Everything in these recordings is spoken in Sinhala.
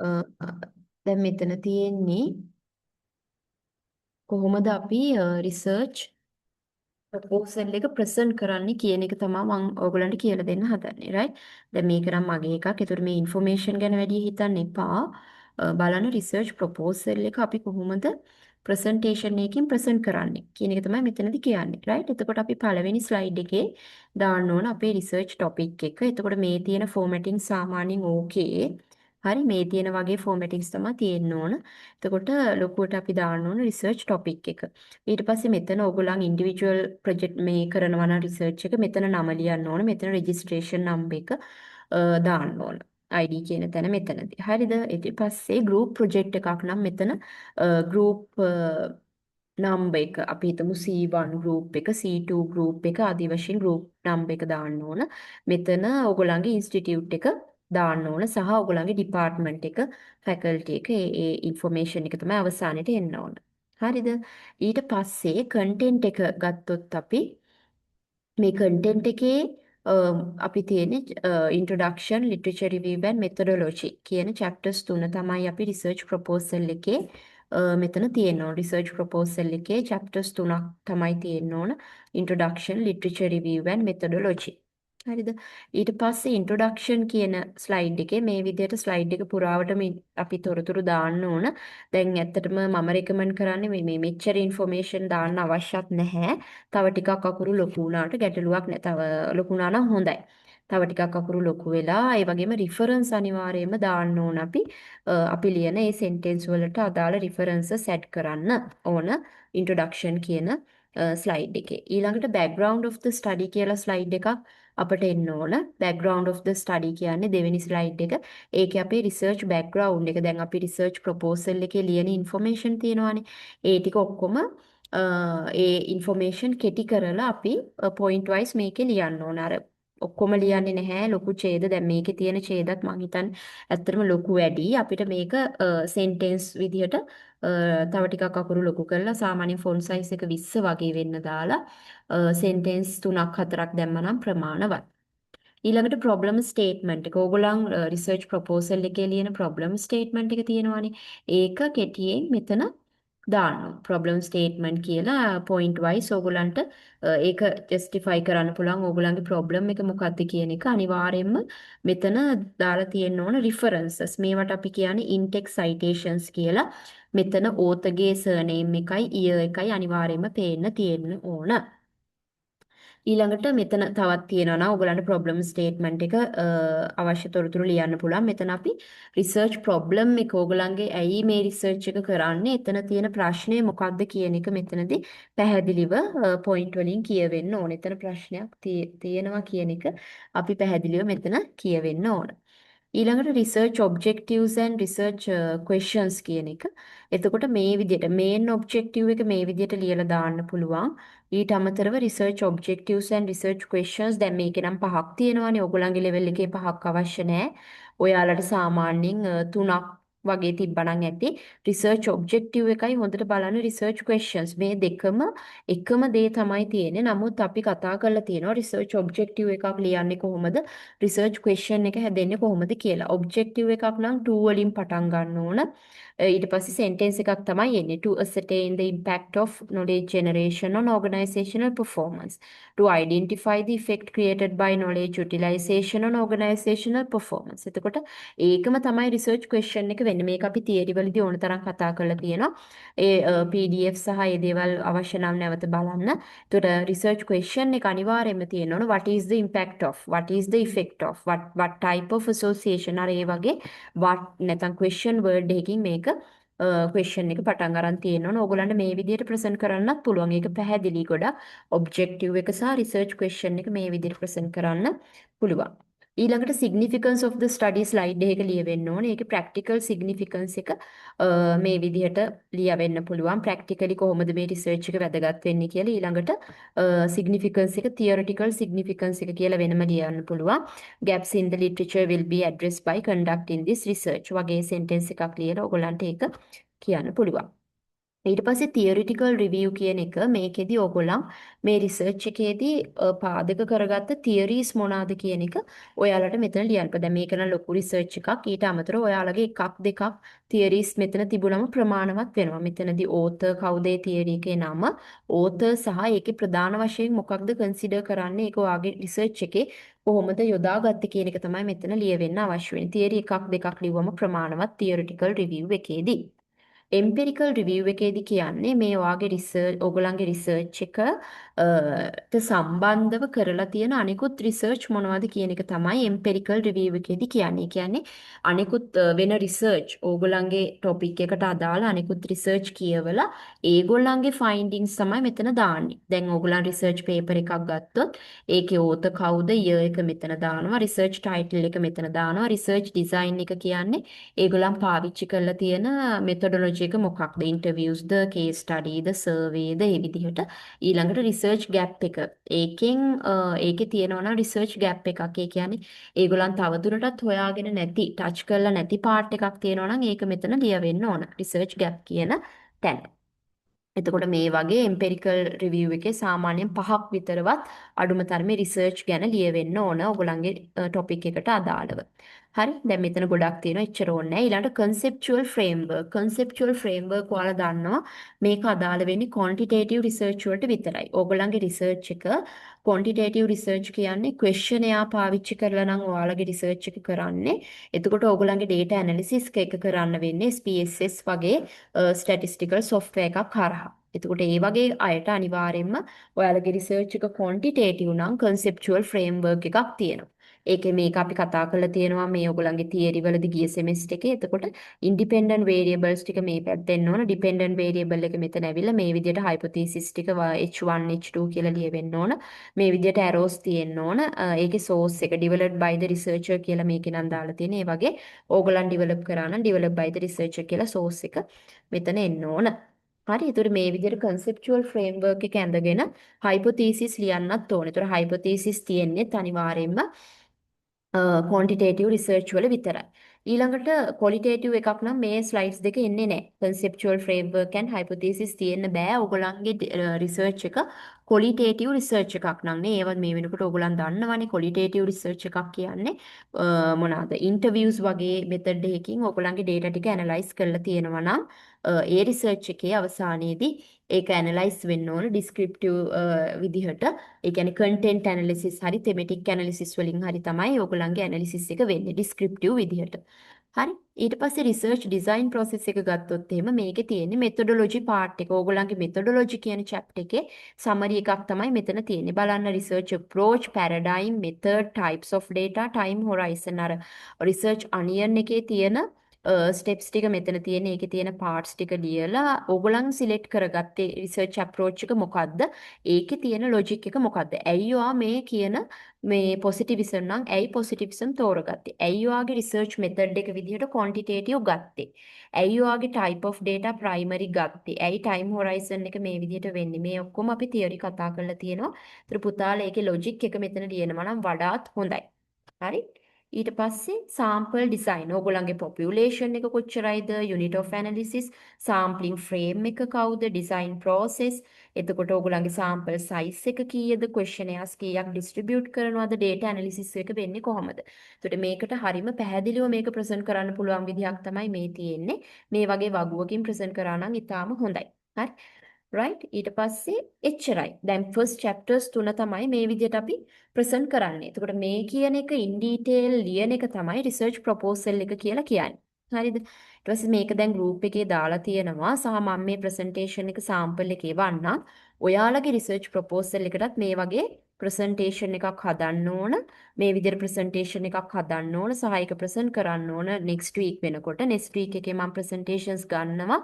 දැන් මෙතන තියෙන්නේ කොහොමද අපි රිසර්ච් ප්‍රොපෝසල් එක ප්‍රසන්ට් කරන්නේ කියන එක තමයි මම ඔයගොල්ලන්ට කියලා දෙන්න හදන්නේ, රයිට්? දැන් මේක නම් මගේ එකක්. ඒතකොට මේ ඉන්ෆර්මේෂන් ගැන වැඩි හිතන්න එපා. බලන්න රිසර්ච් ප්‍රොපෝසල් එක අපි කොහොමද ප්‍රසන්ටේෂන් එකකින් ප්‍රසන්ට් කරන්නේ කියන එක තමයි මෙතනදි කියන්නේ, රයිට්? එතකොට අපි පළවෙනි ස්ලයිඩ් එකේ දාන්න ඕන අපේ රිසර්ච් ටොපික් එක. එතකොට මේ තියෙන ෆෝමැටිං සාමාන්‍යයෙන් ඕකේ. හරි, මේ තියෙන වගේ ෆෝමැටිංස් තමයි තියෙන්න ඕන. එතකොට ලොකුවට අපි දාන්න ඕන රිසර්ච් ටොපික් එක. ඊට පස්සේ මෙතන ඔයගොල්ලන් ඉන්ඩිවිජුවල් ප්‍රොජෙක්ට් මේ කරනවා නම් රිසර්ච් එක මෙතන නම ලියන්න ඕන. මෙතන රෙජිස්ට්‍රේෂන් නම්බර් එක දාන්න ඕන. ID කියන තැන මෙතනදී. හරිද? ඊට පස්සේ ගෲප් ප්‍රොජෙක්ට් එකක් නම් මෙතන ගෲප් නම්බර් එක අපි හිතමු C1 group එක, C2 group එක ආදී වශයෙන් ගෲප් නම්බර් එක දාන්න ඕන. මෙතන ඔයගොල්ලන්ගේ ඉන්ස්ටිටියුට් එක දාන්න ඕන සහ ඔයගොල්ලන්ගේ ඩිපාර්ට්මන්ට් එක, ෆැකල්ටි එක, ඒ ඒ ඉන්ෆර්මේෂන් එක තමයි අවසානයේට එන්න ඕන. හරිද? ඊට පස්සේ කන්ටෙන්ට් එක ගත්තොත් අපි මේ කන්ටෙන්ට් එකේ අපි තියෙන්නේ introduction, literature review and methodology කියන chapters තුන තමයි අපි research proposal එකේ මෙතන තියෙන්න ඕන. Research proposal එකේ chapters තුනක් තමයි තියෙන්න ඕන. Introduction, literature review and methodology. හරිද? ඊට පස්සේ ඉන්ට්‍රොඩක්ෂන් කියන ස්ලයිඩ් එකේ මේ විදිහට ස්ලයිඩ් එක පුරාවටම අපි තොරතුරු දාන්න ඕන. දැන් ඇත්තටම මම රෙකමන්ඩ් කරන්නේ මේ මේ මෙච්චර ඉන්ෆර්මේෂන් දාන්න අවශ්‍යත් නැහැ. තව ටිකක් අකුරු ලොකු වුණාට ගැටලුවක් නෑ. තව ලොකු වුණා නම් හොඳයි. තව ටිකක් අකුරු ලොකු වෙලා ඒ වගේම රිෆරන්ස් අනිවාර්යයෙන්ම දාන්න ඕන. අපි අපි ලියන ඒ සෙන්ටෙන්ස් වලට අදාළ රිෆරන්සස් ඇඩ් කරන්න ඕන ඉන්ට්‍රොඩක්ෂන් කියන ස්ලයිඩ් එකේ. ඊළඟට background of the study කියලා ස්ලයිඩ් එකක් අපට එන්න ඕන. Background of the study කියන්නේ දෙවෙනි ස්ලයිඩ් එක. ඒකේ අපේ රිසර්ච් බැක්ග්‍රවුන්ඩ් එක. දැන් අපි රිසර්ච් ප්‍රොපෝසල් එකේ ලියන ඉන්ෆර්මේෂන් තියෙනවානේ. ඒ ටික ඔක්කොම ඒ ඉන්ෆර්මේෂන් කෙටි කරලා අපි පොයින්ට් වයිස් මේකේ ලියන්න ඕන. අර ඔක්කොම ලියන්නේ නැහැ ලොකු ඡේද. දැන් මේකේ තියෙන ඡේදත් මං හිතන්නේ ඇත්තටම ලොකු වැඩි. අපිට මේක සෙන්ටෙන්ස් විදිහට තව ටිකක් අකුරු ලොකු කරලා සාමාන්‍යයෙන් ෆොන්ට් සයිස් එක 20 වගේ වෙන්න දාලා සෙන්ටෙන්ස් තුනක් හතරක් දැම්ම නම් ප්‍රමාණවත්. ඊළඟට ප්‍රොබ්ලම් ස්ටේට්මන්ට් එක. ඕගොල්ලන් රිසර්ච් ප්‍රොපෝසල් එකේ ලියන ප්‍රොබ්ලම් ස්ටේට්මන්ට් එක තියෙනවානේ. ඒක කෙටියෙන් මෙතන දාන්න. ප්‍රොබ්ලම් ස්ටේට්මන්ට් කියලා පොයින්ට් වයිස් ඕගොල්ලන්ට ඒක ජස්ටිෆයි කරන්න පුළුවන්. ඕගොල්ලන්ගේ ප්‍රොබ්ලම් එක මොකක්ද කියන එක අනිවාර්යයෙන්ම මෙතන දාලා තියෙන්න ඕන රිෆරන්සස්. මේවට අපි කියන්නේ ඉන්-ටෙක්ස්ට් සයිටේෂන්ස් කියලා. මෙතන ඕතර්ගේ සර්නේම් එකයි ඉයර් එකයි අනිවාර්යයෙන්ම පේන්න තියෙන්න ඕන. ඊළඟට මෙතන තවත් තියෙනවා නම් ඔයගලන්ට ප්‍රොබ්ලම් ස්ටේට්මන්ට් එක අවශ්‍ය තොරතුරු ලියන්න පුළුවන්. මෙතන අපි රිසර්ච් ප්‍රොබ්ලම් එක, ඔයගලන්ගේ ඇයි මේ රිසර්ච් එක කරන්නේ, එතන තියෙන ප්‍රශ්නය මොකක්ද කියන එක මෙතනදී පැහැදිලිව පොයින්ට් වලින් කියවෙන්න ඕන. එතන ප්‍රශ්නයක් තියෙනවා කියන එක අපි පැහැදිලිව මෙතන කියවෙන්න ඕන. ඊළඟට research objectives and research questions කියන එක. එතකොට මේ විදිහට main objective එක මේ විදිහට ලියලා දාන්න පුළුවන්. ඊට අමතරව research objectives and research questions, දැන් මේකේ නම් පහක් තියෙනවානේ. ඔයගොල්ලන්ගේ level එකේ පහක් අවශ්‍ය නෑ. ඔයාලට සාමාන්‍යයෙන් තුනක් වගේ තිබ්බනම් ඇති. Research objective එකයි හොඳට බලන්න research questions මේ දෙකම එකම දේ තමයි තියෙන්නේ. නමුත් අපි කතා කරලා තියෙනවා research objective එකක් ලියන්නේ කොහොමද, research question එක හැදෙන්නේ කොහොමද කියලා. Objective එකක් නම් 2 වලින් පටන් ගන්න ඕන. ඊට පස්සේ sentence එකක් තමයි එන්නේ. To ascertain the impact of knowledge generation on organizational performance, to identify the effect created by knowledge utilization on organizational performance. එතකොට ඒකම තමයි research question එක වෙන්නේ. මේක අපි තියරි වලදී ඕන තරම් කතා කරලා තියෙනවා. ඒ PDF සහ ඒ දේවල් අවශ්‍ය නම් නැවත බලන්න. එතකොට research question එක අනිවාර්යයෙන්ම තියෙන්න ඕන. What is the impact of, what is the effect of, what type of association, අර ඒ වගේ what නැත්නම් question word එකකින් මේක ක්වෙස්චන් එක පටන් අරන් තියෙන්න ඕන. ඕගොල්ලන්ට මේ විදිහට ප්‍රසන්ට් කරන්නත් පුළුවන්. ඒක පැහැදිලි ගොඩක්. ඔබ්ජෙක්ටිව් එක සහ රිසර්ච් ක්වෙස්චන් එක මේ විදිහට ප්‍රසන්ට් කරන්න පුළුවන්. ඊළඟට significance of the study slide එකක ලියවෙන්න ඕනේ. ඒකේ practical significance එක මේ විදිහට ලියවෙන්න පුළුවන්. Practically කොහොමද මේ research එක වැදගත් වෙන්නේ කියලා. ඊළඟට significance එක theoretical significance එක කියලා වෙනම ලියන්න පුළුවන්. Gaps in the literature will be addressed by conducting this research වගේ sentence එකක් ලියලා ඔයගොල්ලන්ට ඒක කියන්න පුළුවන්. ඊට පස්සේ තියරිටිකල් රිවිව් කියන එක, මේකෙදි ඔයගොල්ලන් මේ රිසර්ච් එකේදී පාදක කරගත්ත තියරිස් මොනවාද කියන එක ඔයාලට මෙතන ලියන්න. දැන් මේක නම් ලොකු රිසර්ච් එකක්. ඊට අමතරව ඔයාලගේ එකක් දෙකක් තියරිස් මෙතන තිබුණම ප්‍රමාණවත් වෙනවා. මෙතනදී ඕතර් කවුද, ඒ තියරි එකේ නම, ඕතර් සහ ඒකේ ප්‍රධාන වශයෙන් මොකක්ද කන්සිඩර් කරන්නේ, ඒක ඔයාගේ රිසර්ච් එකේ කොහොමද යොදාගත්තේ කියන එක තමයි මෙතන ලියවෙන්න අවශ්‍ය වෙන්නේ. තියරි එකක් දෙකක් ලිව්වම ප්‍රමාණවත් තියරිටිකල් රිවිව් එකේදී. එම්පිරිකල් රිවිව් එකේදී කියන්නේ මේ ඔයාගේ රිසර්ච්, ඔයගොල්ලන්ගේ රිසර්ච් එක ට සම්බන්ධව කරලා තියෙන අනිකුත් රිසර්ච් මොනවද කියන එක තමයි එම්පිරිකල් රිවිව් එකේදී කියන්නේ. ඒ කියන්නේ අනිකුත් වෙන රිසර්ච්, ඕගොල්ලන්ගේ ටොපික් එකට අදාළ අනිකුත් රිසර්ච් කියවලා ඒගොල්ලන්ගේ ෆයින්ඩින්ග්ස් තමයි මෙතන දාන්නේ. දැන් ඕගොල්ලන් රිසර්ච් පේපර් එකක් ගත්තොත් ඒකේ ඕතර් කවුද, ඉයර් එක මෙතන දානවා, රිසර්ච් ටයිටල් එක මෙතන දානවා, රිසර්ච් ඩිසයින් එක කියන්නේ ඒගොල්ලන් පාවිච්චි කරලා තියෙන මෙතොඩොලොජි එක මොකක්ද, ඉන්ටර්විව්ස්ද, කේස් ස්ටඩීද, සර්වේද, ඒ විදිහට. ඊළඟට රිසර්ච් ගැප් එක. ඒකෙන් ඒකේ තියෙනවා නම් රිසර්ච් ගැප් එකක්. ඒ කියන්නේ ඒගොල්ලන් තවදුරටත් හොයාගෙන නැති, ටච් කරලා නැති පාර්ට් එකක් තියෙනවා නම් ඒක මෙතන ලියවෙන්න ඕන, රිසර්ච් ගැප් කියන තැන. එතකොට මේ වගේ එම්පෙරිකල් රිවිව් එකේ සාමාන්‍යයෙන් පහක් විතරවත් අඩුම තරමේ රිසර්ච් ගැන ලියවෙන්න ඕන ඔයගොල්ලන්ගේ ටොපික් එකට අදාළව. හරි. දැන් මෙතන ගොඩක් තියෙනවා. එච්චර ඕනේ නැහැ. ඊළඟට කන්සෙප්චුවල් ෆ්‍රේම්වර්ක්. කන්සෙප්චුවල් ෆ්‍රේම්වර්ක් ඔයාලා දන්නවා මේක අදාළ වෙන්නේ ක්වොන්ටිටේටිව් රිසර්ච් වලට විතරයි. ඕගොල්ලන්ගේ රිසර්ච් එක ක්වොන්ටිටේටිව් රිසර්ච් කියන්නේ ක්වෙස්චනෙයාර් පාවිච්චි කරලා නම් ඔයාලගේ රිසර්ච් එක කරන්නේ. එතකොට ඕගොල්ලන්ගේ ඩේටා ඇනලිසිස් එක කරන්න වෙන්නේ SPSS වගේ ස්ටැටිස්ටිකල් සොෆ්ට්වෙයාර් එකක් හරහා. එතකොට ඒ වගේ අයට අනිවාර්යයෙන්ම ඔයාලගේ රිසර්ච් එක ක්වොන්ටිටේටිව් නම් කන්සෙප්චුවල් ෆ්‍රේම්වර්ක් එකක් තියෙනවා. ඒකේ මේක අපි කතා කරලා තියෙනවා මේ ඔයගොල්ලන්ගේ තියරි වලදී ගිය සෙමෙස්ටර් එකේ. එතකොට ඉන්ඩිපෙන්ඩන්ට් වේරියබල්ස් ටික මේ පැත්තෙන් එන්න ඕන. ඩිපෙන්ඩන්ට් වේරියබල් එක මෙතන ඇවිල්ලා මේ විදිහට හයිපොතීසිස් ටික H1 H2 කියලා ලියවෙන්න ඕන. මේ විදිහට ඇරෝස් තියෙන්න ඕන. ඒකේ සෝස් එක developed by the researcher කියලා මේකේ නම් දාලා තියෙන. ඒ වගේ ඕගොල්ලන් ඩෙවලොප් කරා නම් developed by the researcher කියලා සෝස් එක මෙතන එන්න ඕන. හරි. ඒතර මේ විදිහට කන්සෙප්චුවල් ෆ්‍රේම්වර්ක් එක ඇඳගෙන හයිපොතීසිස් ලියන්නත් ඕන. ඒතර හයිපොතීසිස් තියෙන්නේ අනිවාර්යයෙන්ම ක්වොන්ටිටේටිව් රිසර්ච් වල විතරයි. ඊළඟට ක්වොලිටේටිව් එකක් නම් මේ ස්ලයිඩ්ස් දෙක එන්නේ නැහැ. කන්සෙප්චුවල් ෆ්‍රේම්වර්ක් ඇන්ඩ් හයිපොතීසිස් තියෙන්න බෑ. ඔයගොල්ලන්ගේ රිසර්ච් එක ක්වොලිටේටිව් රිසර්ච් එකක් නම් නේ. ඒවත් මේ වෙනකොට ඔයගොල්ලන් දන්නවනේ ක්වොලිටේටිව් රිසර්ච් එකක් කියන්නේ මොනවාද? ඉන්ටර්විව්ස් වගේ මෙතඩ් එකකින් ඔයගොල්ලන්ගේ ඩේටා ටික ඇනලයිස් කරලා තියෙනවා නම් ඒ රිසර්ච් එකේ අවසානයේදී ඒක ඇනලයිස් වෙන්න ඕන ඩිස්ක්‍රිප්ටිව් විදිහට. ඒ කියන්නේ කන්ටෙන්ට් ඇනලිසිස් හරි තෙමැටික් ඇනලිසිස් වලින් හරි තමයි ඔයගොල්ලන්ගේ ඇනලිසිස් එක වෙන්නේ ඩිස්ක්‍රිප්ටිව් විදිහට. හරි. ඊට පස්සේ රිසර්ච් ඩිසයින් ප්‍රොසෙස් එක ගත්තොත් එහෙම මේකේ තියෙන්නේ මෙතොඩොලොජි පාර්ට් එක. ඕගොල්ලන්ගේ මෙතොඩොලොජි කියන චැප්ටර් එකේ සමරි එකක් තමයි මෙතන තියෙන්නේ. බලන්න, research approach, paradigm, method, types of data, time horizon, අර රිසර්ච් අනියන් එකේ තියෙන ස්ටෙප්ස් ටික මෙතන තියෙන. ඒකේ තියෙන පාර්ට්ස් ටික ලියලා ඕගොල්ලන් සිලෙක්ට් කරගත්තේ රිසර්ච් අප්‍රෝච් එක මොකද්ද? ඒකේ තියෙන ලොජික් එක මොකද්ද? ඇයි ඔයා මේ කියන මේ පොසිටිවිසම් නම් ඇයි පොසිටිවිසම් තෝරගත්තේ? ඇයි ඔයාගේ රිසර්ච් මෙතඩ් එක විදිහට ක්වොන්ටිටේටිව් ගත්තේ? ඇයි ඔයාගේ ටයිප් ඔෆ් ඩේටා ප්‍රයිමරි ගත්තේ? ඇයි ටයිම් හොරයිසන් එක මේ විදිහට වෙන්නේ? මේ ඔක්කොම අපි තියරි කතා කරලා තියෙනවා. ඒතර පුතාලා ඒකේ ලොජික් එක මෙතන ලියනවා නම් වඩාත් හොඳයි. හරි? ඊට පස්සේ සාම්පල් ඩිසයින්, ඕගොල්ලන්ගේ පොපියුලේෂන් එක කොච්චරයිද, යුනිට් ඔෆ් ඇනලිසිස්, සාම්ප්ලිං ෆ්‍රේම් එක කවුද, ඩිසයින් ප්‍රොසෙස්, එතකොට ඕගොල්ලන්ගේ සාම්පල් සයිස් එක කීයද, ක්වෙස්චනෙයාර්ස් කීයක් ඩිස්ට්‍රිබියුට් කරනවද, ඩේටා ඇනලිසිස් එක වෙන්නේ කොහොමද? එතකොට මේකට හරිම පැහැදිලිව මේක ප්‍රසන්ට් කරන්න පුළුවන් විදිහක් තමයි මේ තියෙන්නේ. මේ වගේ වගුවකින් ප්‍රසන්ට් කරා නම් ඉතාම හොඳයි. හරි. රයිට්, ඊට පස්සේ එච්චරයි. දැන් ෆස්ට් චැප්ටර්ස් තුන තමයි මේ විදිහට අපි ප්‍රසන්ට් කරන්නේ. එතකොට මේ කියන එක ඉන් ඩීටේල් ලියන එක තමයි රිසර්ච් ප්‍රොපෝසල් එක කියලා කියන්නේ. හරිද? ඊට පස්සේ මේක දැන් ගෲප් එකේ දාලා තියෙනවා සහ මම මේ ප්‍රසන්ටේෂන් එක සාම්පල් එක එවන්නම්. ඔයාලගේ රිසර්ච් ප්‍රොපෝසල් එකටත් මේ වගේ ප්‍රසන්ටේෂන් එකක් හදන්න ඕන. මේ විදිහට ප්‍රසන්ටේෂන් එකක් හදන්න ඕන සහ ඒක ප්‍රසන්ට් කරන්න ඕන නෙක්ස්ට් වීක් වෙනකොට. නෙක්ස්ට් වීක් එකේ මම ප්‍රසන්ටේෂන්ස් ගන්නවා.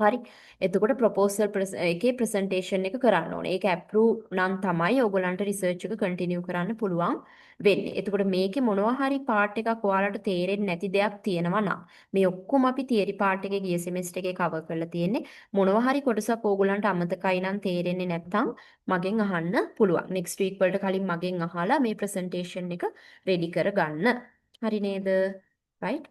හරි. එතකොට ප්‍රොපෝසල් එකේ ප්‍රසන්ටේෂන් එක කරන්න ඕනේ. ඒක ඇප්‍රූව් නම් තමයි ඔයගොල්ලන්ට රිසර්ච් එක කන්ටිනියු කරන්න පුළුවන් වෙන්නේ. එතකොට මේකේ මොනවා හරි පාර්ට් එකක් ඔයාලට තේරෙන්නේ නැති දෙයක් තියෙනවා නම්, මේ ඔක්කොම අපි තියරි පාර්ට් එකේ ගිය සෙමෙස්ටර් එකේ කවර් කරලා තියෙන්නේ. මොනවා හරි කොටසක් ඕගොල්ලන්ට අමතකයි නම්, තේරෙන්නේ නැත්නම් මගෙන් අහන්න පුළුවන්. නෙක්ස්ට් වීක් වලට කලින් මගෙන් අහලා මේ ප්‍රසන්ටේෂන් එක රෙඩි කරගන්න. හරි නේද? රයිට්.